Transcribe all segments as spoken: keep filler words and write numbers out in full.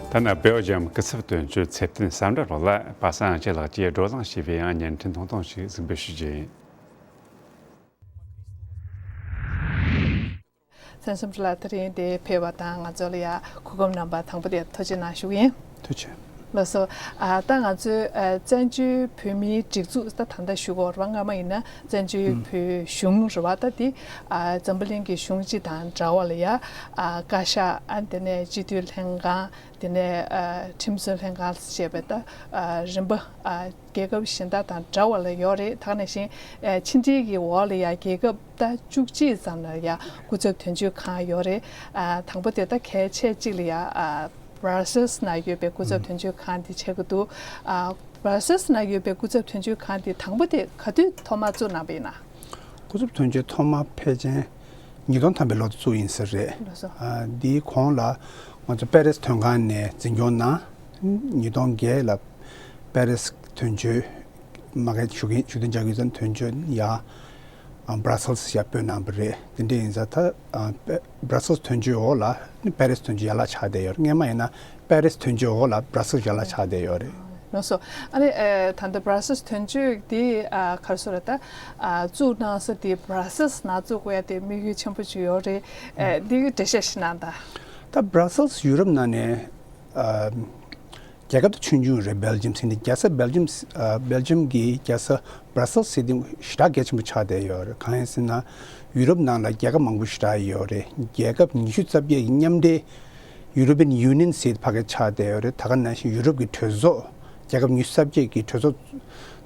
ད་ནི་སྦེལ་ཇམ་སྐུ་ཚབ་དོན་གཅོད་ཚེ་བརྟན་བསམ་གྲུབ་ལགས་ལ་པ་སངས་ཡང་ཅེ་ལགས་ཀྱིས་བགྲོ་གླེང་ཞུས་པའི་ཡང་བརྙན་འཕྲིན་ཐུང་ཐུང་ཞིག་གཟིགས་འབུལ་ཞུ་རྒྱུ་ཡིན། ཚན་སུམ་ལ་དེ་རིང་འདིར་ཕེབས་པ་དང་ང་ཚོ་ལ་ཡ་གོ་སྐབས་གནང་བ་དང་པོ་དེ་ཐུགས་རྗེ་གནང་ཞུ་གི་ཡིན། ཐུགས་རྗེ་ཆེ། ལགས་སོ། ཨ་ད་ང་ཚོའི་ཨ་བཙན་བྱོལ་བོད་མིའི་སྒྲིག་འཛུགས་ད་ད་ལྟ་ཞུ་དགོས་རེད་པ། སྔ་མ་ཡིན་ན་བཙན་བྱོལ་ཨུམ་བོད་གཞུང་རེད་པ། ད་འདི་ཨ་འཛམ་བུ་གླིང་གི་གཞུང་སྤྱི་དང་འདྲ་བ་ལ་ཡ་ཨ་བཀའ་ཤག་ཨ་དེ་ནས་སྤྱི་འཐུས་ལྷན་ཁང་། དེ་ནས་ཨ་ཁྲིམས་བཟོ་ལྷན་ཁང་ཞེས་པའི་ད་ཨ་རིམ་པ་ཨ་རྒྱལ་ཁབ་གཞན་དག་དང་འདྲ་བ་ལ་ཡོད་རེད། ད་ག་ནང་བཞིན་ཨ་ཕྱི་འབྲེལ་གྱི་འོག་ལ་ཡ་རྒྱལ་ཁབ་ད་བཅུ་གཅིག་ཙམ་ལ་ཡ་སྐུ་ཚབ་དོན་གཅོད་ཁང་ཡོད་རེད། ཨ་དང་པོ་དེ་ད་གལ་ཆེ་གཅིག་ལ་ཡ་ཨ་Brussels་ནང་ཡོད་པའི་སྐུ་ཚབ་དོན་གཅོད་ཁང་དེ་ཆགས་ཀྱི་འདུག་ཨ་Brussels་ནང་ཡོད་པའི་སྐུ་ཚབ་དོན་གཅོད་ཁང་དེ་དང་པོ་དེ་ག་དུས་ཐོག་མར་བཙུགས་གནང་བ་ཡིན་ན། སྐུ་ཚབ་དོན་གཅོད་ཐོག་མ་ཕལ་ཆེར་ཉིས་སྟོང་ཐམ་པའི་ལོ་དེ་བཙུགས་ཡིན་ས་རེད། ལགས་སོ། ཨ་འདིའི་གོང་ལ་ང་ཚོ་པེ་རིས་དོན་ཁང་ནས་འཛིན་སྐྱོང་གནང་། ཉིས་སྟོང་བརྒྱད་ལ་པེ་རིས་དོན་གཅོད་མ་གི་བཞུགས་མཁན་བཞུགས་གདན་འཇགས་ཡུལ་ཙམ་དོན་གཅོད་ཡ་ཨ་Brussels་ཡ་སྤོས་གནང་བ་རེད། དེ་འདྲ་ཡིན་ཙང་ད་ཨ་པེ་Brussels་དོན་གཅོད་འོག་ལ་ནི་པེ་རིས་དོན་གཅོད་ཡན་ལག་ཆགས་བསྡད་ཡོད་རེད། སྔོན་མ་ཡིན་ན་པེ་རིས་དོན་གཅོད་འོག་ལ་Brussels་ཡན་ལག་ཆགས་བསྡད་ཡོད་རེད། ལགས་སོ། ཨ་ནི་ཨེ་ད་ལྟ་Brussels་དོན་གཅོད་འདི་ཨ་ག་རེ་ཟེར་རེད་ད། ཨ་བཙུགས་གནང་ས་དེ་Brussels་ནང་བཙུགས་དགོས་ཡ་དེ་དམིགས་ཡུལ་ཆེན་པོ་ཅིག་ཡོད་རེད། ཨེ་འདི་གི་འགྲེལ་བཤད་ཞིག་གནང་དང་། ད་Brussels་ཡུ་རོབ་ནང་ནས་ཨ་རྒྱལ་ཁབ་དེ་ཆུང་ཆུང་རེད། སྦེལ་ཇམ་ཟེར་ནས་རྒྱལ་ས་སྦེལ་ཇམ་ཨ་སྦེལ་ཇམ་གི་རྒྱལ་ས་Brussels་ཟེར་དེ་ཞེ་དྲག་གལ་ཆེན་པོ་ཆགས་བསྡད་ཡོད་རེད། གང་ཡིན་ཟེར་ན་ཡུ་རོབ་ནང་ལ་རྒྱལ་ཁབ་མང་པོ་ཞེ་དྲག་ཡོད་རེད། རྒྱལ་ཁབ་ཉི་ཤུ་རྩ་བརྒྱད་ཀྱི་མཉམ་འབྲེལ་European Union་ཟེར་ཕ་གི་ཆགས་བསྡད་ཡོད་རེད། ད་ག་ནང་བཞིན་ཡུ་རོབ་ཀྱི་གྲོས་ཚོགས་རྒྱལ་ཁབ་ཉི་ཤུ་རྩ་བརྒྱད་ཀྱི་གྲོས་ཚོགས་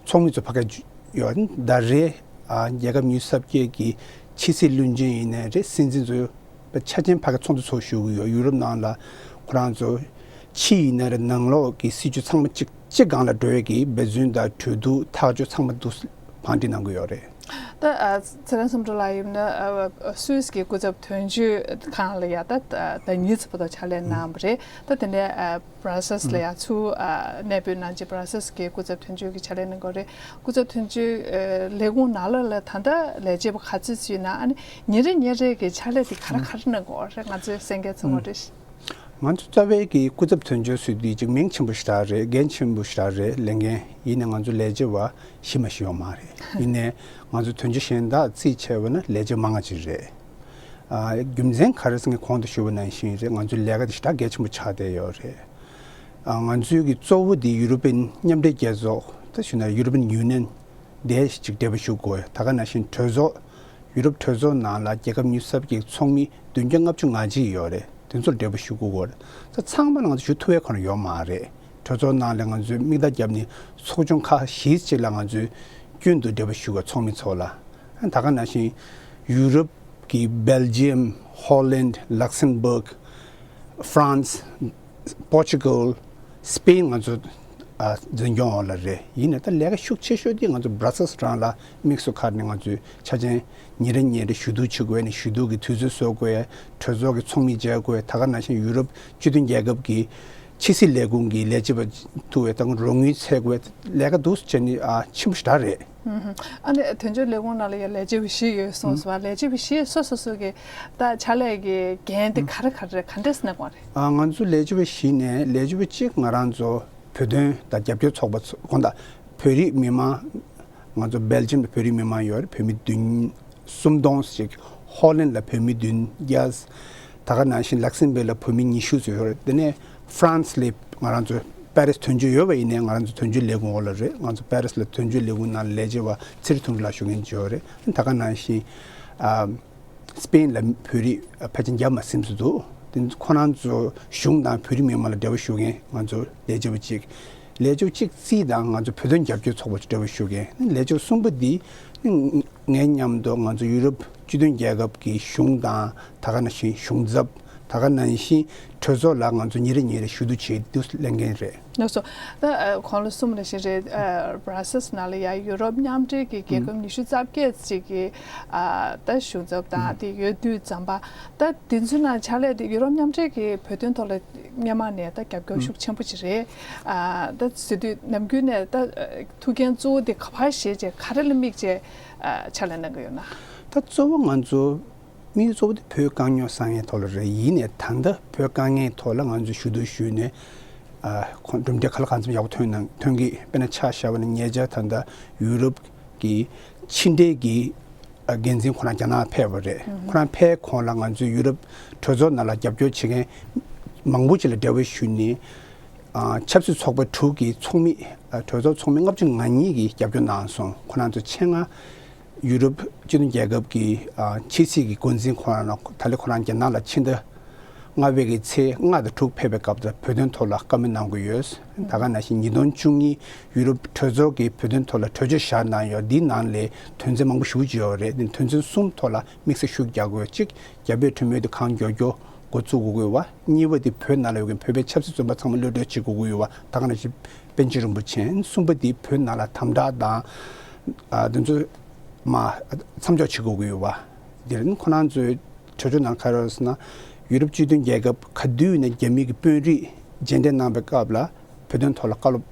ཚོགས་མི་ཚོ་ཕ་གི་ཡོད་རེད། ད་རེས་ཨ་རྒྱལ་ཁབ་ཉི་ཤུ་རྩ་བརྒྱད་ཀྱི་ཕྱི་སྲིད་བློན་ཆེན་ཡིན་ནའི་རེད། སྲིད་འཛིན་ཚོ་ཆ་ཅན་ཕ་གི་ཚོགས་འདུ་ཚོགས་བཞུགས་ཀྱི་ཡོད། ཡུ་རོབ་ནང་ལ་ཁོ་རང་ཚོ་ཕྱི་ཡིན་ནའི་རེད། ནང་ལོགས་ཀྱི་སྲིད་ཇུས་ཚང་མ་གཅིག་གཅིག་སྒང་ལ་འགྲོ་ཡས་ཀྱི་འབད་བརྩོན་དང་གྲོས་བསྡུར་ཐག་གཅོད་ཚང་མ་འདུག་བང་སྒྲིག་གནང་གི་ཡོད་རེད། ད་ཨ་ཚེ་རིང་བསམ་གྲུབ་ལགས་ཡིན་ན་ཨ་སུད་སི་གི་སྐུ་ཚབ་དོན་གཅོད་ཁང་ལ་ཡ་ད་ད་ཉིས་བར་དུ་ཕྱག་ལས་གནང་བ་རེད། ད་དེ་ནས་ཨ་Brussels་ལ་ཡ་ཚུར་ཨ་གནས་སྤོས་གནང་རྗེས་Brussels་གི་སྐུ་ཚབ་དོན་གཅོད་ཀྱི་ཕྱག་ལས་གནང་གི་ཡོད་རེད། སྐུ་ཚབ་དོན་གཅོད་ཨ་ལས་ཁུངས་ནང་ལ་ལ་ད་ལྟ་ལས་བྱེད་པ་ག་ཚོད་ཅིག་ཡོད་ན། ཨ་ནི་ཉིན་རེ་ཉིན་རེ་གི་ཕྱག་ལས་དེ་ག་རེ་ག་རེ་གནང་གི་ཡོད་རེད། ང་ཚོས་གསན་མཁན་ཚོ་ངོ་སྤྲོད་ཞིག་ང་ཚོ་རྩ་བའི་གི་སྐུ་ཚབ་དོན་གཅོད་ཟེར་དུས་ཅིག་མིང་ཆེན་པོ་ཞེ་དྲག་རེད། འགན་ཆེན་པོ་ཞེ་དྲག་རེད་ལེན་མཁན། ཡིན་ནའི་ང་ཚོ་ལས་བྱེད་པ་ཞེ་མ་ཞིག་ཡོད་མ་རེད། ཡིན་ནའི་ང་ཚོ་དོན་གཅོད་གཞན་དག་རྩིས་བྱས་པ་ན་ལས་བྱེད་མང་ང་ཅིག་རེད། ཨ་རྒྱུ་མཚན་ག་རེ་ཟེར་ན་གོང་དུ་ཞུས་པ་ནང་བཞིན་རེད། ང་ཚོའི་ལས་ཀ་དེ་ཞེ་དྲག་གལ་ཆེན་པོ་ཆགས་བསྡད་ཡོད་རེད། ཨ་ང་ཚོའི་གི་གཙོ་བོ་དེ་ཡུ་རོ་པན་མཉམ་འབྲེལ་རྒྱལ་ཚོགས་ད་ཞུ་ན་European Union་དེ་ཅིག་འབྲེལ་བ་ཞུ་དགོས། ད་ག་ནང་བཞིན་གྲོས་ཚོགས་ཡུ་རོབ་གྲོས་ཚོགས་ནང་ལ་རྒྱལ་ཁབ་ཉི་ཤུ་རྩ་བརྒྱད་ཚོགས་མི་བདུན་བརྒྱ་ལྔ་བཅུ་ང་གཅིག་ཡོད་རེད། དེ་ཚོར་འབྲེལ་བ་ཞུ་དགོས་ཀྱི་ཡོད་རེད། ད་ཚང་མ་ལ་ང་ཚོ་ཞུ་ཐུབ་ཡས་ཁོ་རང་ཡོད་མ་རེད། གྲོས་ཚོགས་ནང་ལ་ང་ཚོས་མིག་ལྟ་བརྒྱབ་ནས་ཚོགས་ཆུང་ཁག་བཞི་ཅིག་ལ་ང་ཚོས་རྒྱུན་དུ་འབྲེལ་བ་ཞུ་དགོས། ཚོགས་མི་ཚོ་ལ། ད་ག་ནང་བཞིན་ཡུ་རོབ་ཀྱི་སྦེལ་ཇི་ཡམ། ཧོ་ལན། ལག་སེམ་སྦུག། ཧྥ་རན་སི། པོར་ཅུ་གལ། སི་པེན་ང་ཚོ་ཨ་འཛིན་སྐྱོང་འོག་ལ་རེད། ཡིན་ནའི་ད་ལས་ཀ་ཤུགས་ཆེ་ཤོས་དེ་ང་ཚོ་Brussels་རང་ལ་དམིགས་སུ་བཀར་ནས་ང་ཚོས་ཆ་ཅན་ཉིན་རེ་ཉིན་རེ་ཞུ་གཏུག་བྱེད་དགོས་ནས། ཞུ་གཏུག་གི་དུས་ཚོད་བཟོ་དགོས། གྲོས་ཚོགས་ཀྱི་ཚོགས་མི་མཇལ་དགོས། ད་ག་ནང་བཞིན་ཡུ་རོབ་སྤྱི་མཐུན་རྒྱལ་ཁབ་ཀྱི་ཕྱི་སྲིད་ལས་ཁུངས་ཀྱི་ལས་བྱེད་པ་ཐུག་པའི་ད་རོགས་དངུལ་འཚོལ་དགོས། ལས་ཀ་འདུག་སེ་བྱས་ནས་ཨ་ཆེན་པོ་ཞེ་དྲག་རེད། ཨ་ནི་དོན་གཅོད་ལས་ཁུངས་ནང་ལ་ཡང་ལས་བྱེད་པ་བཞི་ཡོད་གསུངས་སོང་བ། ལས་བྱེད་པ་བཞི་སོ་སོ་སོ་གི་ད་ཕྱག་ལས་ཀྱི་འགན་དེ་ག་རེ་ག་རེ་རེད། ག་འདྲས་གནང་དགོས་རེད། ཨ་ང་ཚོ་ལས་བྱེད་པ་བཞི་ནས་ལས་བྱེད་པ་གཅིག་ང་རང་ཚོ་བོད་དོན་དང་རྒྱབ་སྐྱོར་ཚོགས་པ་ཚོ་དགོངས་དག་བོད་རིགས་མི་མང་། ང་ཚོ་སྦེལ་ཇམ་ལ་བོད་རིགས་མི་མང་ཡོད་རེད། བོད་མི་བདུན། སུམ་སྟོང་ཞིག་ཧོ་ལན་ལ་བོད་མི་བདུན་བརྒྱ། ད་ག་ནང་བཞིན་ལག་སེམ་སྦུག་ལ་བོད་མི་ཉི་ཤུ་ཙམ་ཡོད་རེད། དེ་ནས་ཧྥ་རན་སི་ལ་ང་རང་ཚོ་པེ་རིས་དོན་གཅོད་ཡོད་པ་ཡིན་ནའི་ང་རང་ཚོ་དོན་གཅོད་ལས་ཁུངས་འོག་ལ་རེད། ང་ཚོ་པེ་རིས་ལ་དོན་གཅོད་ལས་ཁུངས་ནང་ལ་ལས་བྱེད་པ་ཚེ་རིང་དོན་གྲུབ་ལགས་ཞུ་མཁན་ཅིག་ཡོད་རེད། ད་ག་ནང་བཞིན་ཨ་སི་པེན་ལ་བོད་རིགས་ཕལ་ཆེར་བརྒྱ་མ་ཟིན་ཙམ་འདུག་དེ་ཁོ་རང་ཚོ་གཞུང་དང་བོད་རིགས་མི་མང་ལ་འབྲེལ་བ་ཞུ་མཁན་ང་ཚོ་ལས་བྱེད་པ་གཅིག་ལས་བྱེད་པ་གཅིག་རྩིས་དང་ང་ཚོ་བོད་དོན་རྒྱབ་སྐྱོར་ཚོགས་པ་ཅིག་འབྲེལ་བ་ཞུ་མཁན། ལས་བྱེད་པ་གསུམ་པོ་འདི་ངའི་མཉམ་དུ་ང་ཚོ་ཡུ་རོབ་སྤྱི་མཐུན་རྒྱལ་ཁབ་ཀྱི་གཞུང་དང་། ད་ག་ནང་བཞིན་གཞུང་ཚབ། ད་ག་ནང་བཞིན་གྲོས་ཚོགས་ལ་ང་ཚོ་ཉིན་རེ་ཉིན་རེ་ཞུ་གཏུག་བྱེད་དུ་ལེན་མཁན་རེད། ལགས་སོ། ད་ཨ་གོང་ལ་གསུངས་པ་ནང་བཞིན་རེད། ཨ་Brussels་ནང་ལ་ཡ་ཡུ་རོབ་མཉམ་འབྲེལ་གྱི་རྒྱལ་ཁབ་ཉི་ཤུ་རྩ་བརྒྱད་ཅིག་གི་ཨ་ད་གཞུང་ཚབ་དང་དེ་ཡོད་དུས་ཙམ་པ། ད་དེ་ཚོའི་ནང་ཕྱག་ལས་དེ་ཡུ་རོབ་མཉམ་འབྲེལ་གྱི་བོད་དོན་ཐོག་ལ་སྔོན་མ་ནས་ད་རྒྱབ་སྐྱོར་ཤུགས་ཆེན་པོ་ཅིག་རེད། ཨ་ད་ཟེར་དུས་ནམ་རྒྱུན་ནས་ད་ཐུགས་འགན་གཙོ་བོ་དེ་ག་པར་བཞེས་བྱས་ག་རེ་ལ་དམིགས་བྱས་ཨ་ཕྱག་ལས་གནང་གི་ཡོད་ན། ད་གཙོ་བོ་ང་ཚོ་ དམིགས་ཡུལ་གཙོ་བོ་དེ་བོད་དཀའ་རྙོག་སེལ་ཡས་ཐོག་ལ་རེད། ཡིན་ནའི་ད་ལྟ་བོད་དཀའ་ངལ་ཐོག་ལ་ང་ཚོས་ཞུ་གཏུག་ཞུས་ནས་ཨ་ཁོང་གྲུབ་འབྲས་ག་ལ་གང་འཚམ་ཡག་པོ་ཐོན་ན་ཐོན་གྱི། དཔེར་ན་ཆ་བཞག་པ་ན་ཉེ་ཆར་ད་ལྟ་ཡུ་རོབ་ཀྱི་ཕྱི་འབྲེལ་གྱི་ཨ་འགན་འཛིན་ཁོ་རང་རྒྱ་ནག་ཕེབས་པ་རེད། ཁོ་རང་ཕེབས་གོང་ལ་ང་ཚོས་ཡུ་རོབ་གྲོས་ཚོགས་ནང་ལ་རྒྱབ་སྐྱོར་བྱེད་མཁན་མང་པོ་ཅིག་ལ་འབྲེལ་བ་ཞུས་ནས། ཨ་ཆབ་སྲིད་ཚོགས་པ་དྲུག་གི་ཚོགས་མི། ཨ་གྲོས་ཚོགས་ཚོགས་མི་ལྔ་བཅུ་ང་གཉིས་ཀྱིས་རྒྱབ་སྐྱོར་གནང་སོང་། ཁོ་རང་ཚོ་ཆེད་མངགས་ཡུ་རོབ་སྤྱི་མཐུན་རྒྱལ་ཁབ་ཀྱི་ཨ་ཕྱི་སྲིད་ཀྱི་འགོ་འཛིན་ཁོ་རང་ལ། ད་ལྟ་ཁོ་རང་རྒྱ་ནག་ལ་ཕྱི་ཟླ་ལྔ་པའི་གི་ཚེས་ལྔ་དང་དྲུག་ཕེབས་པའི་སྐབས་དེར་བོད་དོན་ཐོག་ལ་བཀའ་མོལ་གནང་གི་ཡོད། ད་ག་ནང་བཞིན་ཉིས་སྟོང་བཅུ་གཉིས་ཡུ་རོབ་གྲོས་ཚོགས་ཀྱིས་བོད་དོན་ཐོག་ལ་གྲོས་ཆོད་བཞག་གནང་ཡོད། འདིའི་ནང་ལས་དོན་ཚན་མང་པོ་ཞེ་པོ་ཅིག་ཡོད་རེད། དེ་དོན་ཚན་གསུམ་ཐོག་ལ་དམིགས་བསལ་ཤུགས་རྒྱག་དགོས། གཅིག་རྒྱ་བོད་གྲོས་མོལ་དེ་གང་མགྱོགས་མགྱོགས་འགོ་བཙུགས་དགོས་པ། གཉིས་པ་དེ་བོད་ནང་ལ་ཡོད་མཁན་བོད་པའི་ཆབ་སྲིད་བཙོན་པ་ཚང་མ་གློད་གྲོལ་བྱེད་དགོས་ཀྱི་ཡོད་པ། ད་ག་ནང་བཞིན་པཎ་ཆེན་རིན་པོ་ཆེ། གསུམ་པ་དེ་བོད་ནང་ལ་དམ་དྲག་དང་ཨ་དེ་ཚོ་མ་མཚམས་འཇོག་བྱེད་དགོས་ཀྱི་ཡོད་པ། དེ་རིང་ཁོ་རང་ཚོའི་གྲོས་ཆོད་ནང་ག་རེ་ཡོད་ཟེར་ན། ཡུ་རོབ་སྤྱི་མཐུན་རྒྱལ་ཁབ་ག་དུས་ཡིན་ན་རྒྱ་མི་གི་དཔོན་རིགས་མཇལ་འཕྲད་གནང་བའི་སྐབས་ལ་བོད་དོན་ཐོག་ལ་བཀའ་སློབ་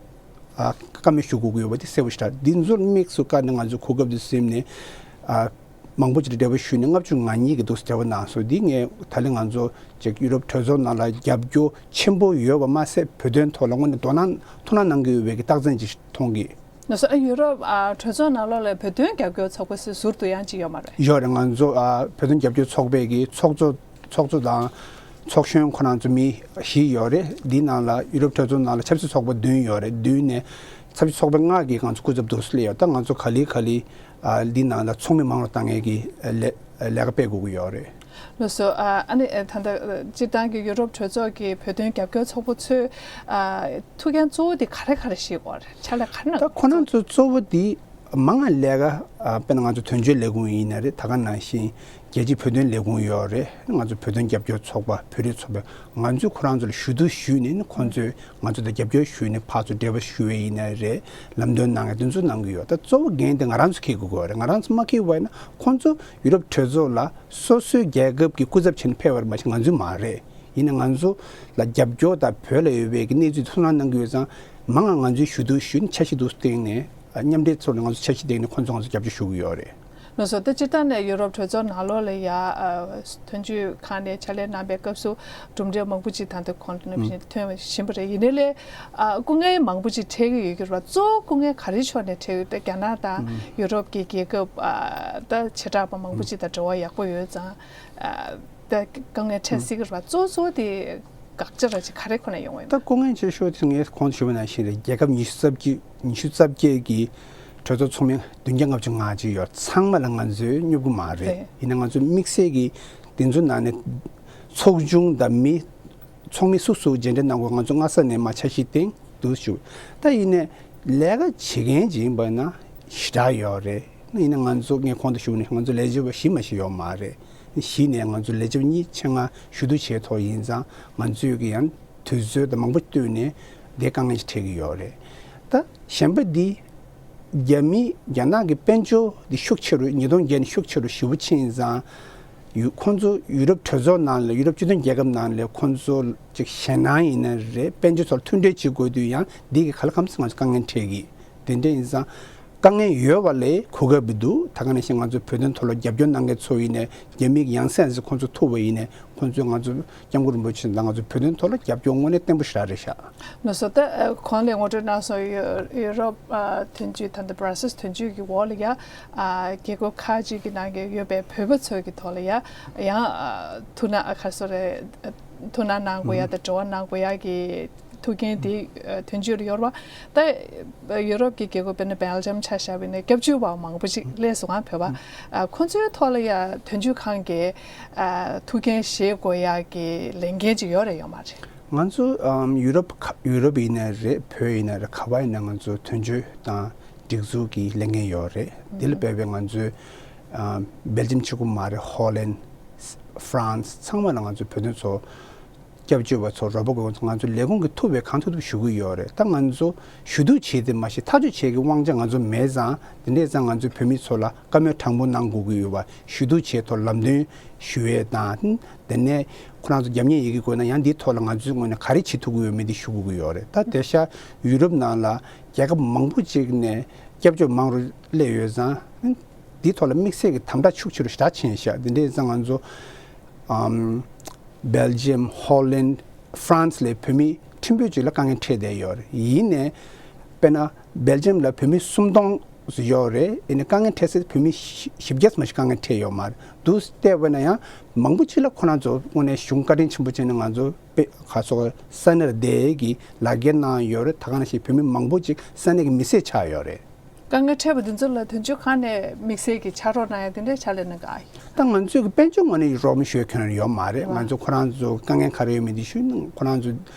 ཨ་བཀའ་མོལ་ཞུ་དགོས་ཀྱི་ཡོད་པ་དེ་གསལ་པོ་ཞེ་དྲག་འདི་ཚོར་དམིགས་སུ་བཀར་ནས་ང་ཚོས་གོ་སྐབས་འདི་ཟིན་ནས་ཨ་མང་པོ་ཅིག་ལ་འབྲེལ་བ་ཞུས་ནས་ལྔ་བཅུ་ང་གཉིས་ཀྱིས་འདུག་སེ་འབྲེལ་བ་གནང་སོང་། འདི་ངས་ད་ལན་ང་ཚོ་ཅིག་ཡུ་རོབ་གྲོས་ཚོགས་ནང་ལ་རྒྱབ་སྐྱོར་ཆེན་པོ་ཡོད་པ་མ་ཟད་བོད་དོན་ཐོག་ལ་དངོས་གནས་དོ་སྣང་ཐུགས་སྣང་གནང་གི་ཡོད་པའི་གི་རྟགས་མཚན་ཅིག་མཐོང་གི། ང་ཚོ་ཨ་ཡུ་རོབ་ཨ་གྲོས་ཚོགས་ནང་ལོགས་ལ་བོད་དོན་རྒྱབ་སྐྱོར་ཚོགས་པ་ཟེར་ཟུར་དུ་ཡང་ཅིག་ཡོད་མ་རེད། ཡོད་རེད། ང་ཚོ་ཨ་བོད་དོན་རྒྱབ་སྐྱོར་ཚོགས་པའི་གི་ཚོགས་གཙོ་ཚོགས་གཙོ་དང་ཚོགས་གཞོན་ཁོ་རང་ཚོ་མི་བཞི་ཡོད་རེད། འདིའི་ནང་ལ་ཡུ་རོབ་གྲོས་ཚོགས་ནང་ལ་ཆབ་སྲིད་ཚོགས་པ་བདུན་ཡོད་རེད། བདུན་ནས་ཆབ་སྲིད་ཚོགས་པ་ལྔ་གིས་ང་ཚོ་སྐུ་ཚབ་འདུག་སེ་སླེབས་ཡོད། ད་ང་ཚོ་ག་ལེ་ག་ལེ་ཨ་འདི་ནང་ལ་ཚོགས་མི་མང་རུ་བཏང་ཡས་ཀྱི་ལས་ལས་ཀ་སྤེལ་དགོས་ཀྱི་ཡོད་རེད། ལགས་སོ། ཨ་ཨ་ནི་ཨ་ད་ལྟ་སྤྱིར་བཏང་གི་ཡུ་རོབ་གྲོས་ཚོགས་ཀྱི་བོད་དོན་རྒྱབ་སྐྱོར་ཚོགས་པ་ཚོས་ཨ་ཐུགས་འགན་གཙོ་བོ་དེ་ག་རེ་ག་རེ་བཞེས་དགོས་རེད། ཕྱག་ལས་ག་རེ་གནང་ད་ཁོ་རང་ཚོ་གཙོ་བོ་དེ་མང་ང་ལས་ཀ་ཨ་དཔེར་ན་ང་ཚོ་དོན་གཅོད་ལས་ཁུངས་ཡིན་ན་རེད། ད་ག་ནང་བཞིན་རྒྱལ་སྤྱིའི་བོད་དོན་ལས་ཁུངས་ཡོད་རེད། ང་ཚོ་བོད་དོན་རྒྱབ་སྐྱོར་ཚོགས་པ། བོད་རིགས་ཚོགས་པ། ང་ཚོས་ཁོ་རང་ཚོ་ལ་ཞུ་གཏུག་ཞུས་ནས་ནི་ཁོང་ཚོས་ང་ཚོ་དང་རྒྱབ་སྐྱོར་ཞུས་ནས་ཕར་ཚུར་འབྲེལ་བ་ཞུ་བ་ཡིན་ན་རེད། ལམ་སྟོན་གནང་ཡ་དེ་ཚོ་གནང་གི་ཡོད། ད་གཙོ་བོ་འགན་དེ་ང་རང་ཚོ་འཁྱེར་དགོས་ཀྱི་ཡོད་རེད། ང་རང་ཚོ་མ་འཁྱེར་བ་ཡིན་ན་ཁོང་ཚོ་ཡུ་རོབ་གྲོས་ཚོགས་ལ་སོ་སོའི་རྒྱལ་ཁབ་ཀྱི་སྐུ་ཚབ་བྱས་ནས་ཕེབས་པ་རེད་མ་གཞི་ང་ཚོ་མ་རེད། ཡིན་ན་ང་ཚོ་ལ་རྒྱབ་སྐྱོར་དང་བོད་ལ་ཡོད་པའི་གི་གནས་ཚུལ་ཐུགས་སྣང་གནང་གི་ཡོད་ཙང་མང་ང་ང་ཚོས་ཞུ་གཏུག་ཞུས་ནས་འཆར་གཞི་འདུག་སྟེང་ནས་མཉམ་འབྲེལ་ཚོགས་ནས་ང་ཚོ་འཆར་གཞི་སྟེང་ནས་ཁོང་ཚོ་ང་ཚོ་རྒྱབ་སྐྱོར་ཞུ་གི་ཡོད་རེད། ལགས་སོ། ད་སྤྱིར་བཏང་ནས་ཡུ་རོབ་གྲོས་ཚོགས་ནང་ལོགས་ལ་ཡ་ཨ་དོན་གཅོད་ཁང་ནས་ཕྱག་ལས་གནང་པའི་སྐབས་སུ་གྲུབ་འབྲས་མང་པོ་ཅིག་ད་ལྟ་གོང་དུ་ནང་བཞིན་ཐོན་བཞིན་པ་རེད། ཡིན་ནའི་ལས་ཨ་སྐུ་ངལ་མང་པོ་ཅིག་འཕྲད་ཀྱི་ཡོད་ཀྱི་རེད་པ། གཙོ་བོ་སྐུ་ངལ་ག་རེ་ཕྱོགས་ནས་འཕྲད་ཡོད། ད་རྒྱ་ནག་དང་ཡུ་རོབ་ཀྱི་རྒྱལ་ཁབ་ཨ་ད་བྱེ་བྲག་པ་མང་པོ་ཅིག་དང་འབྲེལ་བ་ཡག་པོ་ཡོད་ཙང་ཨ་ད་དཀའ་ངལ་འཕྲད་སྲིད་ཀྱི་རེད་པ། གཙོ་གཙོ་བོ་དེ་དགག་བྱ་ར་ཅིག་ག་རེ་ཁོ་ན་ཡོང་བ་ཡིན་ད་ན། སྐུ་ངལ་ཆེ་ཤོས་དེ་ངས་གོང་དུ་ཞུས་པ་ནང་བཞིན་རེད། རྒྱལ་ཁབ་ཉི་ཤུ་རྩ་བརྒྱད་ཉི་ཤུ་རྩ་བརྒྱད་ཀྱི་གྲོས་ཚོགས་ཚོགས་མི་བདུན་བརྒྱ་ལྔ་བཅུ་ང་གཅིག་ཡོད། ཚང་མ་ལ་ང་ཚོས་སྙོབ་ཀྱི་མ་རེད། རེད། ཡིན་ན་ང་ཚོ་དམིགས་བསལ་གྱི་དེ་ཚོ་ནང་ནས་ཚོགས་ཆུང་དང་མི་ཚོགས་མི་སུ་སུ་མཇལ་འཕྲད་གནང་དགོས་ང་ཚོ་སྔ་ས་ནས་མ་འཆར་གཞི་བཏིང་འདུག་ཞུ། ད་ཡིན་ནའི་ལས་ཀ་བྱེད་མཁན་ཅིག་ཡིན་པ་ན་ཞེ་དྲག་ཡོད་རེད། ཡིན་ན་ང་ཚོ་ངས་གོང་དུ་ཞུས་ནས་ང་ཚོ་ལས་བྱེད་པ་བཞི་མ་ཞིག་ཡོད་མ་རེད། བཞི་ནས་ང་ཚོ་ལས་བྱེད་པ་གཉིས་ཆེད་མངགས་ཞུ་གཏུག་བྱས་ཐོག་ཡིན་ཙང་ང་ཚོས་ཀྱི་ཡང་དུས་ཚོད་དང་མང་པོ་བཏོན་ནས་དེ་དཀའ་ངལ་ཞིག་འཕྲད་ཀྱི་ཡོད་རེད། ད་གཞན་པ་འདི་རྒྱ་མི་རྒྱ་ནག་གི་དཔལ་འབྱོར་འདི་ཤུགས་ཆེ་རུ་ཉིས་སྟོང་བརྒྱད་ནས་ཤུགས་ཆེ་རུ་ཞེ་པོ་ཕྱིན་ཙང་ཡུ་ཁོང་ཚོ་ཡུ་རོབ་གྲོས་ཚོགས་ནང་ལ་ཡུ་རོབ་སྤྱི་མཐུན་རྒྱལ་ཁབ་ནང་ལ་ཁོང་ཚོ་ཅིག་ཞེད་སྣང་ཡིན་ན་རེད། དཔལ་འབྱོར་ཐོག་ལ་མཐུན་འབྲེལ་བྱེད་དགོས་དུས་ཡང་འདི་གི་ག་ལ་གང་འཚམ་ང་ཚོ་དཀའ་ངལ་འཕྲད་ཀྱི། དེ་འདྲ་ཡིན་ཙང་དཀའ་ངལ་ཡོད་པ་ལས་གོ་སྐབས་འདུག་ད་ག་ནང་བཞིན་ང་ཚོ་བོད་དོན་ཐོག་ལ་རྒྱབ་སྐྱོར་གནང་མཁན་ཚོ་ཡིན་ནའི་རྒྱ་མིའི་ཡང་སེ་ཡང་སེ་ཁོང་ཚོ་ཐུག་པ་ཡིན་ནའི་ཁོང་ཚོས་ང་ཚོ་སྐྱབས་མགོན་རིན་པོ་ཆེ་དང་ང་ཚོ་བོད་དོན་ཐོག་ལ་རྒྱབ་སྐྱོར་དངོས་གནས་བརྟན་པོ་ཞེ་དྲག་རེད་ཤག་ལགས་སོ། ད་ཨ་གོང་ལ་ངོ་སྤྲོད་གནང་སོང་། ཡུ་ཡུ་རོབ་ཨ་དོན་གཅོད་ད་ལྟ་སྦྲ་སེལ་སི་དོན་གཅོད་ཀྱི་འོག་ལ་ཡ་ཨ་རྒྱལ་ཁབ་ཁག་ཅིག་གི་ནང་གི་ཡོད་པའི་བོད་པ་ཚོ་གི་ཐོག་ལ་ཡ་ཡང་ཨ་ཐུགས་སྣང་ཨ་ག་རེ་ཟེར་རེད། ཐུགས་སྣང་གནང་དགོས་ཡ་དང་འབྲེལ་བ་གནང་དགོས་ཡ་གི་ཐུགས་འགན་དེ་ཨ་དོན་གཅོད་ལ་ཡོད་རེད་པ། ད་ཡུ་རོབ་ཀྱི་རྒྱལ་ཁབ་དཔེར་ན་སྦེལ་ཇམ་ཆ་བཞག་པ་ཡིན་ན་སྐྱབས་བཅོལ་བ་མང་པོ་ཅིག་སླེབས་སོང་ང་བོད་པ། ཨ་ཁོང་ཚོའི་ཐོག་ལ་ཡ་དོན་གཅོད་ཁང་གི་ཨ་ཐུགས་འགན་བཞེས་དགོས་ཡ་གི་ལས་འགན་ཅིག་ཡོད་རེད་ཡོད་མ་རེད། ང་ཚོ་ཨམ་ཡུ་རོབ་ཁ་ཡུ་རོབ་ཡིན་ན་རེད། བོད་ཡིན་ན་རེད། ག་པར་ཡིན་ན་ང་ཚོ་དོན་གཅོད་དང་སྒྲིག་འཛུགས་ཀྱི་ལས་འགན་ཡོད་རེད། འདི་ལ་དཔག་པའི་ང་ཚོའི་ཨམ་སྦེལ་ཇམ་གཅིག་པུ་མ་རེད། ཧོ་ལན། ཧྥ་རན་སི་ཚང་མ་ལ་ང་ཚོ་བོད་དོན་ཚོ་སྐྱབས་བཅོལ་བ་ཚོ་རོགས་པ་དགོས། ང་ཚོ་ལས་ཁུངས་ཀྱིས་ཐུབ་པའི་གང་ཐུབ་ཐུབ་ཞུ་གི་ཡོད་རེད། ད་ང་ཚོ་ཞུ་གཏུག་བྱེད་དེ་མ་གཞི་ཐག་གཅོད་བྱེད་ཀྱི་དབང་ཆ་ང་ཚོ་མེད་ཙང་དེ་འདྲས་ཙང་ང་ཚོས་བོད་མི་ཚོ་ལ་བཀའ་མོལ་དྲང་པོ་གནང་དགོས་ཀྱི་ཡོད་པ། ཞུ་གཏུག་བྱས་ཐོག་ལམ་སྟོན་ཞུ་ཡས་དང་། དེ་ནས་ཁོ་རང་ཚོ་རྒྱབ་གཉེར་ཡོད་ཀྱི་དགོས་ན་ཡང་འདིའི་ཐོག་ལ་ང་ཚོའི་ངོས་ནས་ག་རེ་བྱེད་ཐུབ་ཀྱི་ཡོད་མེད་འདི་ཞུ་དགོས་ཀྱི་ཡོད་རེད། ད་དེང་སང་ཡུ་རོབ་ནང་ལ་རྒྱལ་ཁབ་མང་པོ་ཅིག་ནས་སྐྱབས་བཅོལ་མང་རུ་སླེབས་ཡོད་ཙང་། འདིའི་ཐོག་ལ་དམིགས་བསལ་གྱི་དམ་དྲག་ཤུགས་ཆེ་རུ་ཞེ་དྲག་ཕྱིན་ཤག་འདི་འདྲའི་ཙང་ང་ཚོ་ཨམ། སྦེལ་ཇི་ཡམ། ཧོ་ལན། ཧྥ་རན་སི་ལ་བོད་མི་ཁྲིམས་དཔོན་ཅིག་ལ་དཀའ་ངལ་འཕྲད་བསྡད་ཡོད་རེད། ཡིན་ནའི་དཔེར་ན་སྦེལ་ཇི་ཡམ་ལ་བོད་མི་སུམ་སྟོང་ཡོད་རེད། ཡིན་ནའི་དཀའ་ངལ་འཕྲད་སའི་བོད་མི་བཞི་བརྒྱ་ཙམ་ཞིག་དཀའ་ངལ་འཕྲད་ཡོད་མ་རེད་འདུག་བལྟས་པ་ན་ཡང་མང་པོ་ཅིག་ལ་ཁོ་རང་ཚོ་དངོས་གནས་གཞུང་བཀའ་དྲིན་ཆེན་པོ་བྱས་ནས་ང་ཚོ་དཔེ་ག་སོགས་ས་གནས་ལ་བསྡད་ཀྱི་ལག་འཁྱེར་གནང་ཡོད་རེད། ད་ག་ནང་བཞིན་བོད་མི་མང་པོ་ཅིག་ས་གནས་ཀྱི་མི་སེར་ཆགས་ཡོད་རེད། དཀའ་ངལ་འཕྲད་པ་འདི་ཚོ་ལ་དོན་གཅོད་ཁང་ནས་དམིགས་བསལ་གྱི་ཕྱག་རོགས་གནང་ཡ་དེ་འདྲའི་ཕྱག་ལས་གནང་ག་ཨ་ཡིན། ད་ང་ཚོས་ཀྱི་དཔལ་འབྱོར་ངོས་ནས་རོགས་རམ་ཞུ་མཁན་ཡོད་མ་རེད། ང་ཚོ་ཁོ་རང་ཚོ་དཀའ་ངལ་ག་རེ་ཡོད་མེད་འདི་ཞུས་ན་ཁོ་རང་ཚོ་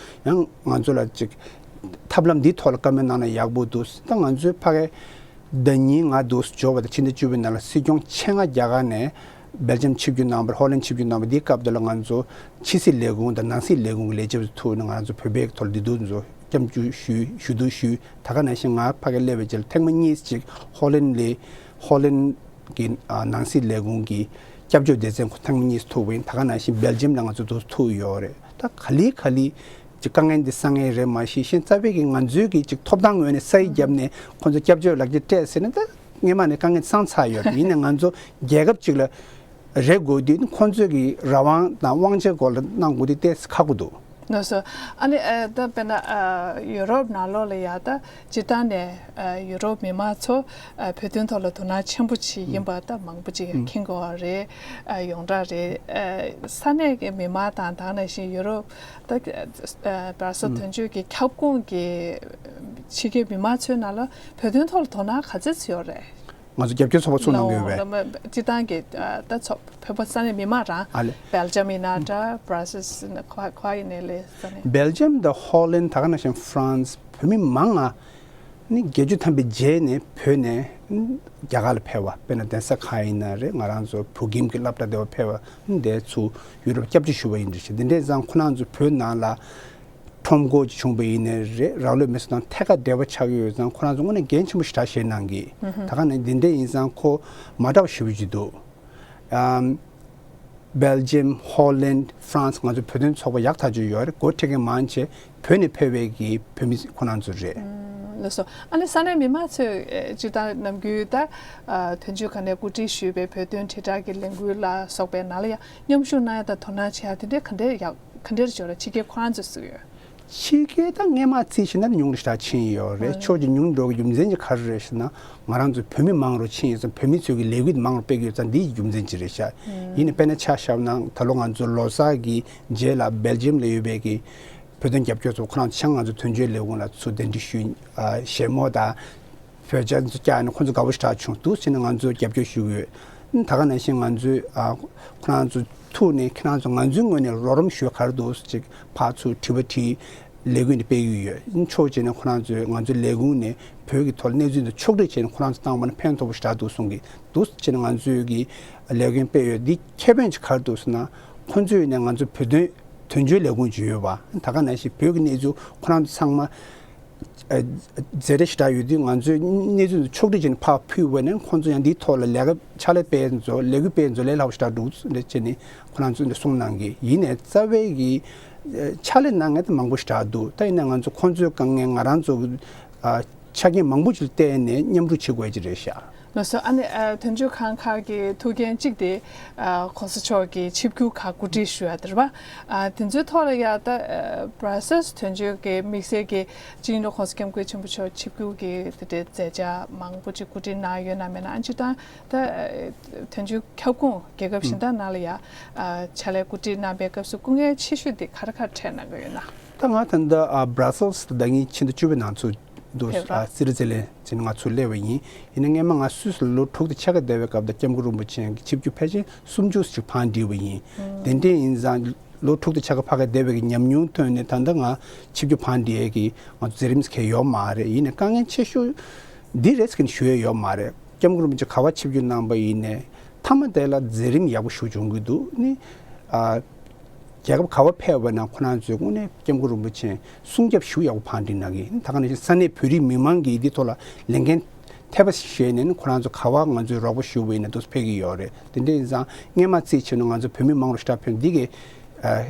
ཡང་ང་ཚོ་ལ་ཅིག་ཐབས་ལམ་འདིའི་ཐོག་ལ་བཀའ་མོལ་གནང་ན་ཡག་པོ་འདུག་ད་ང་ཚོའི་ཕ་གའི་ཟླ་ཉིན་ང་འདུག་འབྱོར་བ་དང་ཕྱི་ཟླ་བཅུ་པའི་ནང་ལ་སྲིད་སྐྱོང་ཆེད་མངགས་རྒྱ་གར་ནས་སྦེལ་ཇམ་ཆིབས་བསྒྱུར་གནང་བ་རེད། ཧོ་ལན་ཆིབས་བསྒྱུར་གནང་བ་རེད། འདིའི་སྐབས་དེ་ལ་ང་ཚོ་ཕྱི་སྲིད་ལས་ཁུངས་དང་ནང་སྲིད་ལས་ཁུངས་ཀྱི་ལས་བྱེད་པ་ཚོ་ཐུག་ནས་ང་རང་ཚོ་བོད་པའི་ཐོག་ལ་བདེ་སྡུག་ཚོ་སྐྱབས་བཅོལ་ཞུས་ཞུ་གཏུག་ཞུས། ད་ག་ནང་བཞིན་ང་ཕ་གིར་སླེབས་པའི་རྗེས་ལ་ཐེངས་མ་གཉིས་ཅིག་ཧོ་ལན་ལི་ཧོ་ལན་གྱི་ཨ་ནང་སྲིད་ལས་ཁུངས་ཀྱི་སྐྱབས་བཅོལ་སྡེ་ཚན་ཁོ་ཐེངས་མ་གཉིས་ཐུག་པ་ཡིན། ད་ག་ནང་བཞིན་སྦེལ་ཇམ་ལ་ང་ཚོ་དུ་ཐུག་ཡོད་རེད། ད་ག་ལེ་ག་ལེ་ཅིག་དཀའ་ངལ་འདི་སང་ངེས་རེད་མ་གཞི་གཞན་རྩ་བའི་གི་ང་ཚོའི་གི་ཅིག་ཐོབ་ཐང་ངོས་ནས་ས་ཡིག་བརྒྱབ་ནས་ཁོ་ཚོ་སྐྱབས་བཅོལ་ལག་འཁྱེར་སྤྲད་ཟེར་ན་ད་སྔོན་མ་ནས་དཀའ་ངལ་སངས་ཚར་ཡོད་རེད། ཡིན་ནའི་ང་ཚོ་རྒྱལ་ཁབ་ཅིག་ལ་རེ་དགོས་དུས་ཁོང་ཚོས་ཀྱི་རང་དབང་དང་དབང་ཆའི་སྐོར་ལ་གནང་དགོས་དུས་ཏོག་ཙམ་ཁག་པོ་འདུག་ལགས་སོ། ཨ་ནི་ཨ་ད་དཔེར་ན་ཨ་ཡུ་རོབ་ནང་ལོགས་ལ་ཡ་ད་སྤྱིར་བཏང་ནས་ཨ་ཡུ་རོབ་མི་མང་ཚོ་ཨ་བོད་དོན་ཐོག་ལ་དོ་སྣང་ཆེན་པོ་ཅིག་ཡིན་པ་ད་མང་པོ་ཅིག་ཡང་མཁྱེན་གྱི་ཡོད་རེད། ཨ་ཡོངས་གྲགས་རེད། ཨ་ས་གནས་ཀྱི་མི་མང་དང་ད་ག་ནང་བཞིན་ཡུ་རོབ་ད་ཨ་བྷ་ར་སེལ་དོན་གཅོད་ཀྱི་ཁྱབ་ཁོངས་ཀྱི་ཕྱི་རྒྱལ་མི་མང་ཚོའི་ནང་ལ་བོད་དོན་ཐོག་ལ་དོ་སྣང་ག་ཚོད་ཡོད་རེད། ང་ཚོ་རྒྱབ་སྐྱོར་ཚོགས་པ་ཚུགས་གནང་གི་ཡོད་པས། ལོ་ལོ་མ་སྤྱི་བཏང་གི་ཨ་ད་ཚོགས་བོད་པ་ས་གནས་མི་མང་རང་ཨ་ལེ། སྦེལ་ཇམ་ཡིན་ན་འདྲ་བྷ་ར་སེལ་ཡིན་ན་ག་ག་ཡིན་ནའི་ལས་ས་གནས། སྦེལ་ཇམ་དང་ཧོ་ལན་ད་ག་ནང་བཞིན་ཧྥ་རན་སི་བོད་མི་མང་ང་ནི་བརྒྱད་ཅུ་ཐམ་པའི་རྗེས་ནས་བོད་ནས་རྒྱ་གར་ལ་ཕེབས་པ་དཔེར་ན་གདན་ས་གང་ཡིན་ན་རེད། ང་རང་ཚོ་བོད་ཁྱིམ་གྱི་སློབ་གྲྭ་དེ་བ་ཕེབས་པ་འདས་ཚུལ་ཡུ་རོབ་སྐྱབས་བཅོལ་ཞུ་བ་ཡིན་འདྲ་ཞིག་འདི་འདྲས་ཙང་ཁོ་རང་ཚོ་བོད་ནང་ལ་ཁྲོམ་སྐོར་ཅིག་བྱུང་བ་ཡིན་ནའི་རེད། རང་ལུས་མེར་སྲེག་བཏང་ཐད་ཀར་འབྲེལ་བ་ཆགས་ཀྱི་ཡོད་ཙང་ཁོ་རང་ཚོ་དངོས་གནས་འགན་ཆེན་པོ་ཞེ་དྲག་བཞེས་གནང་གི། ད་ག་ནས་འདི་འདྲ་ཡིན་ཙང་ཁོ་མ་འདྲ་བ་ཞེ་པོ་ཅིག་འདུག་ཨམ། སྦེལ་ཇམ། ཧོ་ལན། ཧྥ་རན་སི་ང་ཚོ་བོད་དོན་ཚོགས་པ་ཡག་ཐག་ཆོད་ཡོད་རེད། འགོ་ཁྲིད་མཁན་མང་ཆེ་བོད་ནས་ཕེབས་པའི་གི་བོད་མི་ཁོ་རང་ཚོ་རེད། ལགས་སོ། ཨ་ནི་ས་གནས་མི་མང་ཚོས་ཨེ་སྤྱིར་བཏང་ནམ་རྒྱུན་ད་ཨ་དོན་གཅོད་ཁང་ནས་གོ་སྒྲིག་ཞུས་པའི་བོད་དོན་དྲིལ་བསྒྲགས་ཀྱི་ལས་འགུལ་ལ་སོགས་པའི་ནང་ལ་ཡང་མཉམ་ཞུགས་གནང་ཡ་དང་དོ་སྣང་བྱེད་ཡ་དེ་འདྲའི་ག་འདྲའི་ཡག་ག་འདྲའི་འབྱོར་ར་ཕྱི་རྒྱལ་ཁོ་རང་ཚོས་གཟིགས་ཡོད། ཕྱི་རྒྱལ་ད་སྔས་མ་རྩིས་བྱས་ན་ཉུང་རུ་ཞེ་དྲག་ཕྱིན་ཡོད་རེད། ཕྱོགས་གཅིག་ཉུང་འགྲོ་གི་རྒྱུ་མཚན་གྱི་ག་རེ་རེད་ཞེ་ན་ང་རང་ཚོ་བོད་མི་མང་རུ་ཕྱིན་ཡོད་ཙང་བོད་མི་ཚོས་ཀྱི་ལས་འགུལ་མང་རུ་སྤེལ་གྱི་ཡོད་ཙང་འདིའི་རྒྱུ་མཚན་གཅིག་རེད་ཤག་ཡིན་ནའི་དཔེར་ན་ཆ་བཞག་ན་ད་ལོ་ང་ཚོ་ལོ་གསར་གྱི་རྗེས་ལ་སྦེལ་ཇམ་ལ་ཡོད་པའི་གི་བོད་དོན་རྒྱབ་སྐྱོར་ཚོ་ཁོ་རང་ཚོ་ཆང་ང་ཚོ་དོན་གཅོད་ལས་ཁུངས་ལ་ཚུར་གདན་འདྲེན་ཞུས། ཨ་བཞད་མོ་དང་བོད་ཇ་ཚོ་བཀྱགས་ནས་ཁོ་ཚོ་དགའ་པོ་ཞེ་དྲག་བྱུང་འདུག་ཟེར་ནས་ང་ཚོ་རྒྱབ་སྐྱོར་ཞུ་གི་ཡོད། ད་ག་ནང་བཞིན་ང་ཚོས་ཨ་ཁོ་རང་ཚོ་ཐུག་ནས་ཁྱེད་རང་ཚོ་ང་ཚོའི་ངོས་ནས་རོགས་རམ་ཞུ་ག་རེ་འདུག་ཅིག་ཕར་ཚུར་དྲི་བ་དྲིས། ལས་འགུལ་འདི་སྤེལ་གྱི་ཡོད། ཕྱོགས་གཅིག་ནས་ཁོ་རང་ཚོས་ང་ཚོའི་ལས་ཁུངས་ནས་བོད་ཀྱི་ཐོག་གནས་ཚུལ་འདི་ཕྱོགས་སྒྲིག་བྱས་ནས་ཁོ་རང་ཚོ་བཏང་བ་ན་ཕན་ཐོགས་པོ་ཞེ་དྲག་འདུག་གསུང་གི་འདུག་ཟེར་ནས་ང་ཚོས་ཀྱི་ལས་འགུལ་སྤེལ་ཡོད། འདི་ཁེ་ཕན་ཅིག་ག་རེ་འདུག་ཟེར་ན་ཁོ་ཚོས་ནས་ང་ཚོ་བོད་དོན་དོན་གཅོད་ལས་ཁུངས་ཅིག་ཡོད་པ་ད་ག་ནང་བཞིན་བོད་ཀྱི་གནས་ཚུལ་ཁོ་རང་ཚོ་ཚང་མ་ཨ་མཛད་བྲེལ་ཞེ་དྲག་ཡོད་དུས་ང་ཚོས་གནས་ཚུལ་འདི་ཕྱོགས་སྒྲིག་བྱས་ནས་ཕར་ཕུལ་བ་ནས་ཁོང་ཚོ་ཡང་འདིའི་ཐོག་ལ་ལས་ཀ་ཕྱག་ལས་སྤེལ་ཚོ་ལས་འགུལ་སྤེལ་ཚོ་ལས་སླ་པོ་ཞེ་དྲག་འདུག་ཟེར་བྱས་ནས་ཁོ་རང་ཚོས་འདི་གསུངས་གནང་གི་ཡིན་ནའི་རྩ་བའི་གི་ཕྱག་ལས་གནང་མཁན་དེ་མང་པོ་ཞེ་དྲག་འདུག་ད་ཡིན་ན་ང་ཚོ་ཁོང་ཚོའི་དཀའ་ངལ་ང་རང་ཚོ་ཨ་ཆ་རྐྱེན་མང་པོ་ཞིག་བལྟས་ནས་མཉམ་རུབ་བྱེད་དགོས་ཀྱི་རེད་ཤག་ལགས་སོ། ཨ་ནི་ཨ་དོན་གཅོད་ཁང་ཁག་གི་ཐུགས་འགན་གཅིག་དེ་ཨ་གོང་ས་མཆོག་གི་ཆིབས་བསྒྱུར་ཁག་གོ་སྒྲིག་ཞུ་ཡ་དེ་རེད་པ། ཨ་དེ་ཚོའི་ཐོག་ལ་ཡ་ད་ཨ་བྷ་ར་སེལ་སི་དོན་གཅོད་ཀྱི་དམིགས་བསལ་གྱི་སྤྱི་ཡོངས་གོང་ས་སྐྱབས་མགོན་ཆེན་པོ་མཆོག་ཆིབས་བསྒྱུར་གྱི་དེ་འདྲའི་མཛད་འཆར་མང་པོ་ཅིག་གོ་སྒྲིག་གནང་ཡོད་ན་མེད་ན། ཨ་ནི་སྤྱིར་བཏང་ད་ཨ་དོན་གཅོད་ཁྱབ་ཁོངས་རྒྱལ་ཁབ་གཞན་དག་ནང་ལ་ཡ་ཨ་ཕྱག་ལས་གོ་སྒྲིག་གནང་པའི་སྐབས་སུ་སྐུ་ངལ་ཆེ་ཤོས་དེ་ག་རེ་ག་རེ་འཕྲད་གནང་གི་ཡོད་ན། ད་ང་ད་ལྟ་ཨ་བྷ་ར་སེལ་སི་ཟླ་ཉིན་ཕྱི་ཟླ་བཅུ་པའི་ནང་ཚུད་འདུག་ཕེབས་ར། ཨ་སི་རི་ཛི་ལན་ཅན་ང་ཚུར་སླེབས་པ་ཡིན། ཡིན་ན་སྔས་མ་ང་སུད་སི་ལ་ལོ་དྲུག་དང་ཕྱེད་ཀ་བསྡད་པའི་སྐབས་དང་སྐྱབས་མགོན་རིན་པོ་ཆེ་གི་ཆིབས་བསྒྱུར་ཕལ་ཆེར་སུམ་ཅུ་ཞིག་བང་བསྒྲིགས་པ་ཡིན། དེ་འདྲ་ཡིན་ཙང་ལོ་དྲུག་དང་ཕྱེད་ཀ་ཕ་གིར་བསྡད་པའི་གི་ཉམས་མྱོང་ཐོན་ནས་ད་ལྟ་ང་ཆིབས་བསྒྱུར་བང་བསྒྲིགས་ཡས་ཀྱི་ང་ཚོ་མཛད་རིམ་གང་ཡང་ཡོད་མ་རེད། ཡིན་ན་དཀའ་ངལ་ཆེ་ཤོས་འདི་རེད་ཟེར་ནས་ཞུ་ཡས་ཡོད་མ་རེད། སྐྱབས་མགོན་རིན་པོ་ཆེ་ག་པར་ཆིབས་བསྒྱུར་གནང་པ་ཡིན་ནའི་མཐའ་མ་དེ་ལ་མཛད་རིམ་ཡག་པོ་ཞིག་བྱུང་གི་འདུག་ནི་ཨ། རྒྱལ་ཁབ་ག་པར་ཕེབས་པ་ན་ཁོ་རང་ཚོས་དངོས་གནས་སྐྱབས་མགོན་རིན་པོ་ཆེ་སྲུང་སྐྱོབ་ཞུ་ཡག་པོ་བང་བསྒྲིགས་གནང་གི། ད་ག་ནང་བཞིན་ས་གནས་བོད་རིགས་མི་མང་གིས་འདི་ཐོག་ལ་ལས་འགན་ཐེ་བ་བཞེས་ནས་ཁོ་རང་ཚོ་ག་པར་ང་ཚོས་རོགས་པ་ཞུ་བ་ཡིན་ན་འདུག་ཕེབས་ཀྱི་ཡོད་རེད། དེ་འདྲ་ཡིན་ཙང་སྔས་མ་རྩིས་བྱས་ན་ང་ཚོ་བོད་མི་མང་རུ་ཞེ་དྲག་ཕེབས་འདི་གའི་ཨ་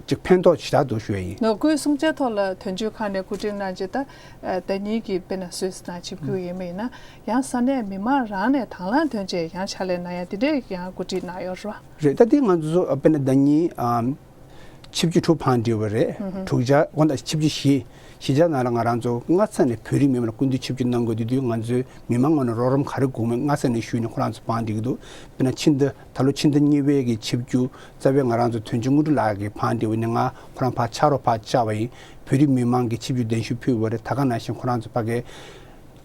ཅིག་ཕན་ཐོགས་ཞེ་དྲག་འདུག་ཞུ་ཡ་ཡིན། ནོར་སྐུའི་གསུང་བྱ་ཐོག་ལ་དོན་གཅོད་ཁང་ནས་གོ་སྒྲིག་གནང་རྗེས། ད་ཟླ་ཉིན་གྱི་དཔེར་ན་སུད་སི་དང་ཆིབས་བསྒྱུར་ཡིན་པ་ཡིན་ན། ཡང་ས་གནས་མི་མང་རང་ནས་དང་བླངས་ཐོན་རྗེས་ཡང་ཕྱག་ལས་གནང་ཡ་དེ་འདྲས་ཡང་གོ་སྒྲིག་གནང་ཡོད་རེད་བ། རེད། ད་དེ་ང་ཚོ་དཔེར་ན་ཟླ་ཉིན་ཨམ། ཆིབས་བསྒྱུར་དྲུག་བང་བསྒྲིགས་པ་རེད། ཧུམ་ཧུམ། དྲུག་ཆ་དགོངས་དག་ཆིབས་བསྒྱུར་བཞི། བཞི་ཆ་ནང་ལ་ང་རང་ཚོ་སྔ་ས་ནས་བོད་རིགས་མི་མང་ལ་སྐུ་མདུན་ཆིབས་བསྒྱུར་གནང་དགོས་དུས། དུས་ང་ཚོའི་མི་མང་ངོས་ནས་རོགས་རམ་ག་རེ་དགོས་མིན་སྔ་ས་ནས་ཞུས་ནས་ཁོ་རང་ཚོ་བང་བསྒྲིགས་འདུག་དཔེར་ན་ཕྱི་ཟླ་ད་ལོ་ཕྱི་ཟླ་གཉིས་པའི་གི་ཆིབས་བསྒྱུར་རྩ་བའི་ང་རང་ཚོ་དོན་གཅོད་དངོས་གྲུབ་ལགས་ཀྱིས་བང་བསྒྲིགས་པ་ནས་ང་ཁོ་རང་ཕར་ཕྱག་རོགས་ཕར་བཅར་བ་ཡིན། བོད་རིགས་མི་མང་གི་ཆིབས་བསྒྱུར་གདན་ཞུ་ཕུལ་བ་རེད། ད་ག་ནང་བཞིན་ཁོ་རང་ཚོ་ཕ་གིའི་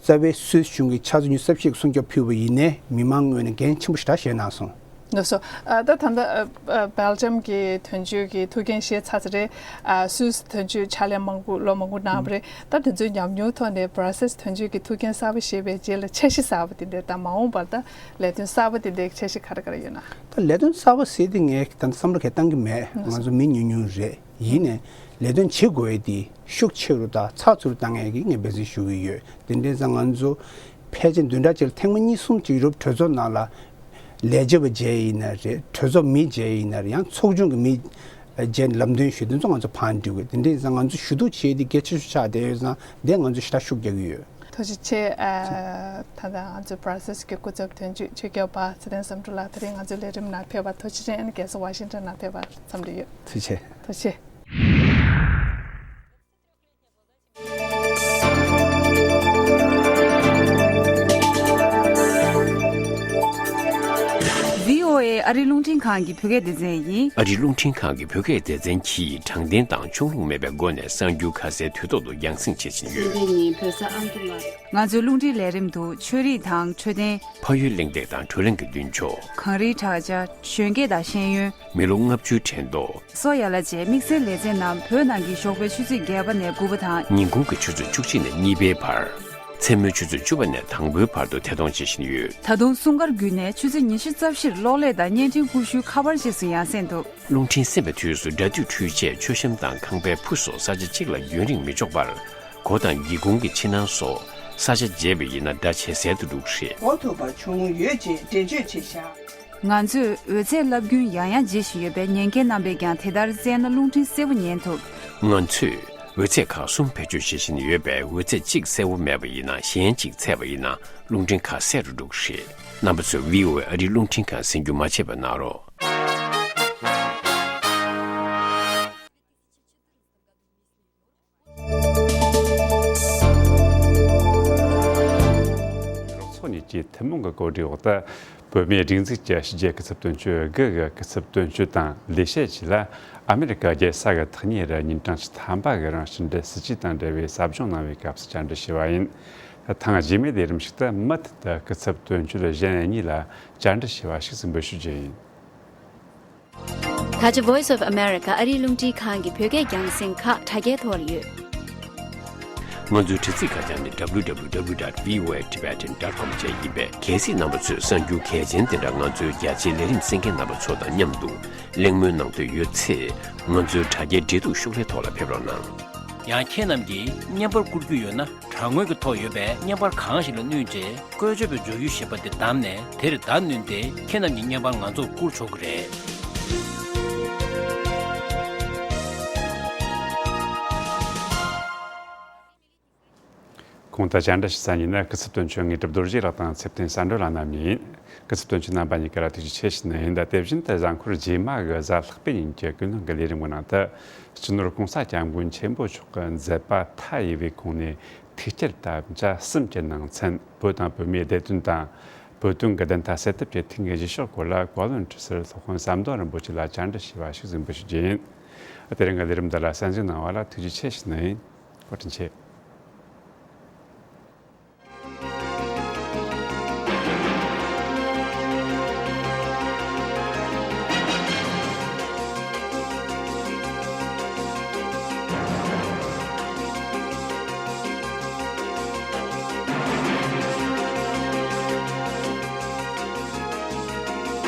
རྩ་བའི་སུད་སི་གཞུང་གི་ཕྱག་ཚོད་ཉི་ཤུ་རྩ་བཞི་གི་སྲུང་སྐྱོབ་ཕུལ་བ་ཡིན་ནའི་མི་མང་ངོས་ནས་འགན་ཆེན་པོ་ཞེ་དྲག་བཞེས་གནང་སོང་། ལགས་སོ། ཨ། ད་ད་ལྟ་ཨ་ཨ་སྦེལ་ཇམ་གྱི་དོན་གཅོད་ཀྱི་ཐུགས་འགན་བཞེས་ཚར་ཚར་རེད། ཨ། སུད་སི་དོན་གཅོད་ཕྱག་ལས་མང་པོ་ལོ་མང་པོ་གནང་བ་རེད། ད་དེ་ཚོའི་ཉམས་མྱོང་ཐོག་ནས་བྷར་སེལ་སི་དོན་གཅོད་ཀྱི་ཐུགས་འགན་གསར་པ་བཞེས་པའི་རྗེས་ལ་འཆར་གཞི་གསར་པ་དེ་འདྲ་དང་། མ་འོངས་པར་ད་ལས་དོན་གསར་པ་དེ་འདྲའི་འཆར་གཞི་ག་རེ་ག་རེ་ཡོད་ན། ད་ལས་དོན་གསར་པ་ཟེར་དེ་ངས་ད་ལྟ་བསམ་བློ་གང་བཏང་གི་མེད། ང་ཚོ་མི་ཉུང་ཉུང་རེད། ཡིན་ནའི་ལས་དོན་བྱེད་དགོས་ཡས་དེ་ཤུགས་ཆེ་རུ་དང་ཚགས་ཚུད་རུ་བཏང་ཡས་ཀྱི་ངས་འབད་བརྩོན་ཞུ་གི་ཡོད། དེ་འདྲའི་ཙང་ང་ཚོ་ཕལ་ཆེར་བདུན་ཕྲག་གཅིག་ལ་ཐེངས་མ་གཉིས་གསུམ་ཅིག་ཡུ་རོབ་གྲོས་ཚོགས་ནང་ལ་ལས་བྱེད་པ་མཇལ་ཡིན་ན་རེད། གྲོས་ཚོགས་མི་མཇལ་ཡིན་ན་རེད། ཡང་ཚོགས་ཆུང་གི་མི་མཇལ་ལམ་སྟོན་ཞུ། དེ་ཚོ་ང་ཚོ་བང་བསྒྲིགས་དགོས། དེ་འདྲའི་ཙང་ང་ཚོ་ཞུ་གཏུག་བྱེད་ཡས་དེ་གལ་ཆེ་ཤོས་ཆགས་བསྡད་ཡོད་ཙང་དེ་ང་ཚོ་ཞེ་དྲག་ཤུགས་རྒྱག་གི་ཡོད། ཐུགས་རྗེ་ཆེ། ཨ། ད་ལྟ་ང་ཚོའི་བྷར་སེལ་སི་གི་སྐུ་ཚབ་དོན་གཅོད་ཆོས་རྒྱལ་བ་ཚེ་བརྟན་བསམ་གྲུབ་ལགས་དེ་རིང་ང་ཚོའི་ལས་རིམ་ནང་ཕེབས་པར་ཐུགས་རྗེ་ཆེ། ཨ་ནི་རྒྱལ་ས་ཝ་ཤིང་ཊོན་ནང་ཕེབས་པར་འཚམས་འདྲི་ཡོད། ཐུགས་རྗེ་ཆེ། ཐུགས་རྗེ་ཆེ། བྷི་ཨོ་ཨེ་ཨ་རིའི་རླུང་འཕྲིན་ཁང་གི་བོད་སྐད་སྡེ་ཚན་ཡིན། ཨ་རིའི་རླུང་འཕྲིན་ཁང་གི་བོད་སྐད་སྡེ་ཚན་གྱིས་དྲང་བདེན་དང་ཕྱོགས་ལྷུང་མེད་པའི་སྒོ་ནས་གསར་འགྱུར་ཁ་གསལ་དུས་ཐོག་ཏུ་རྒྱང་སྲིང་བྱེད་བཞིན་ཡོད། སེ་འབྲས་ཉིན་བོད་ས་ཨ་མདོ་ལ། ང་ཚོའི་རླུང་འཕྲིན་ལས་རིམ་དུ་ཆོས་རིག་དང་འཕྲོད་བསྟེན། ཕ་ཡུལ་གླེང་སྟེགས་དང་བགྲོ་གླེང་གི་མདུན་ཅོག་གངས་རིའི་བྲག་ཅ། གཞོན་སྐྱེས་དང་ཤེས་ཡོན། མི་ལོ་ལྔ་བཅུའི་དྲན་ཐོ། སོགས་ཡར་ལ་བཅས་དམིགས་བསལ་ལེ་ཚན་རྣམས་བོད་ནང་གི་ཞོགས་པའི་ཆུ་ཚོད་བརྒྱད་པ་ནས་དགུ་པ་དང་། ཉིན་གུང་གི་ཆུ་ཚོད་བཅུ་གཅིག་ནས་གཉིས་པའི་བར། མཚན་མོའི་ཆུ་ཚོད་བཅུ་པ་ནས་དང་པོའི་བར་དུ་ཐད་གཏོང་བྱེད་བཞིན་ཡོད། ད་དུང་སྲུང་སྐར་བརྒྱུད་ནས་ཆུ་ཚོད་ཉི་ཤུ་རྩ་བཞིར་གློག་ཀླད་དང་བརྙན་འཕྲིན་ཀུ་ཤུའི་ཁ་པར་རྗེས་སུ་ཡང་སེང་འདུག་རླུང་འཕྲིན་གསན་པའི་དུས་སུ་སྒྲ་སྡུད་འཕྲུལ་ཆས་མཆོད་བཤམས་དང་ཁང་པའི་ཕུ་སོགས་ས་ཆ་གཅིག་ལ་རྒྱུན་རིང་མི་འཇོག་པར། སྒོ་དང་སྒེའུ་ཁུང་གི་ཕྱི་ནང་སོགས་ས་ཆ་བརྗེས་པ་ཡིན་ན་སྒྲ་ཇེ་གསལ་དུ་འགྲོ་གི་རེད། འགོ་ཐུག་པ་བྱུང་ཡོད་ཅེས་འགྲེལ་བརྗོད་བྱས་བཞག་ང་ཚོས་འོད་ཚད་བསླབ་རྒྱུན་ཡང་ཡང་བརྗེ་བཞིན་ཡོད་པས། ཉན་མཁན་རྣམ་པས་ཀྱང་དེ་ལྟར་བཙལ་ན་རླུང་འཕྲིན་གསལ་པོ་ཉན་ཐུབ། ང་ཚོས་འོད་ཚད་ཁག་གསུམ་བེད་སྤྱོད་བྱེད་བཞིན་ཡོད་པས། འོད་ཚད་གཅིག་གསལ་པོ་མེད་པ་ཡིན་ན་གཞན་གཅིག་ཚད་པ་ཡིན་ན་རླུང་འཕྲིན་ཁ་གསལ་རུ་འགྲོ་གི་རེད། རྣམ་པ་ཚོས་བྷི་ཨོ་ཨེ་ཨ་རིའི་རླུང་འཕྲིན་ཁང་གསན་རྒྱུ་མ་བརྗེད་པ་གནང་རོགས། རོགས་ཚོགས་གཉིས་ཀྱི་ཐུན་མོང་གི་གོ་སྒྲིག་འོག་ཏུ། བོད་མིའི་སྒྲིག་འཛུགས་ཀྱི་ཕྱི་རྒྱལ་སྐུ་ཚབ་དོན་གཅོད་དགུ་གི་སྐུ་ཚབ་དོན་གཅོད་དང་ལས་བྱེད་བཅས་ལ་ཨ་མེ་རི་ཀ་རྒྱལ་ས་གི་ཐག་ཉེ་རུ་ཉིན་གྲངས་ཉི་ཤུ་ཐམ་པ་གི་རིང་ཕྱི་འབྲེལ་སྲིད་ཇུས་དང་འབྲེལ་བའི་ཟབ་སྦྱོང་གནང་བའི་སྐབས་སུ་བཅར་འདྲི་ཞུས་པ་ཡིན། ཐེངས་རྗེས་མའི་ལས་རིམ་ཞིག་ཏུ་མུ་མཐུད་དུ་སྐུ་ཚབ་དོན་གཅོད་གཞན་གཉིས་ལ་བཅར་འདྲི་ཞུས་པ་ཞིག་འབུལ་ཞུ་རྒྱུ་ཡིན། ད་ཆ་Voice of America ཨ་རིའི་རླུང་འཕྲིན་ཁང་གི་བོད་སྐད་རྒྱང་སྲིང་ཁག་དྲ་རྒྱའི་ཐོག་ལ་ཡོད། ང་ཚོའི་དྲ་ཚིགས་ཁ་བྱང་ནི་W W W dot V O A Tibetan dot com བཅས་ཡིན་པས། གལ་སྲིད་རྣམ་པ་ཚོས་གསར་འགྱུར་གལ་ཆེན་དེ་འདྲ་ང་ཚོའི་རྒྱ་ཆེའི་ལས་རིམ་གསན་མཁན་རྣམ་པ་ཚོ་དང་མཉམ་དུ་གླེང་མོལ་གནང་འདོད་ཡོད་ཚེ། ང་ཚོའི་དྲ་རྒྱའི་འབྲེལ་གཏུག་ཤོག་ལྷེ་ཐོག་ལ་ཕེབས་རོགས་གནང་། ཡང་ཁྱེད་རྣམས་ཀྱིས་བརྙན་པར་བསྐུར་རྒྱུ་ཡོད་ན། དྲ་ངོས་ཀྱི་ཐོག་ཡོད་པའི་བརྙན་པར་གང་ཞིག་ལ་བསྣུན་རྗེས། བཀོལ་སྤྱོད་པའི་མཇུག་ཡུ་ཞེས་པ་དེ་བདམས་ནས། དེར་བརྡ་བསྣུན་ཏེ། ཁྱེད་རྣམས་ཀྱི་བརྙན་པར་ང་ཚོར་བསྐུར་ཆོག་གི་རེད། གོང་དུ་བཅར་འདྲི་ཞུ་ས་གཉིས་ནི་སྐུ་ཚབ་དོན་གཅོད་དངོས་གྲུབ་རྡོ་རྗེ་ལགས་དང་ཚེ་བརྟན་བསམ་གྲུབ་ལགས་རྣམ་གཉིས་ཡིན། སྐུ་ཚབ་དོན་གཅོད་རྣམ་པ་གཉིས་ཀ་ལ་ཐུགས་རྗེ་ཆེ་ཞུ་ནི་ཡིན། ད་དེ་བཞིན་དུ་གཟའ་འཁོར་རྗེས་མ་གི་གཟའ་ལྷག་པའི་ཉིན་གྱི་ཀུན་གླེང་གི་ལས་རིམ་གྱི་ནང་དུ། སྤྱི་ནོར་༸གོང་ས་༸སྐྱབས་མགོན་ཆེན་པོ་མཆོག་གི་མཛད་པ་མཐའ་ཡས་པའི་ཁོངས་ནས་ཐུགས་བསྐྱེད་དམ་བཅའ་གསུམ་གྱི་ནང་ཚན། བོད་དང་བོད་མིའི་བདེ་དོན་དང་། བོད་དོན་གྱི་བདེན་མཐའ་གསལ་ཐབས་ཀྱི་ཐུགས་འགན་བཞེས་ཕྱོགས་སྐོར་ལ་བཀའ་བློན་ཁྲི་ཟུར་སློབ་དཔོན་ཟམ་གདོང་རིན་པོ་ཆེ་ལ་བཅར་འདྲི་ཞུས་པ་ཞིག་འབུལ་ཞུ་རྒྱུ་ཡིན། དེ་རིང་གི་ལས་རིམ་འདི་ལ་གསན་གཟིགས་གནང་བ་ལ་ཐུགས་རྗེ་ཆེ་ཞུ་ནི་ཡིན། བཀའ་དྲིན་ཆེ།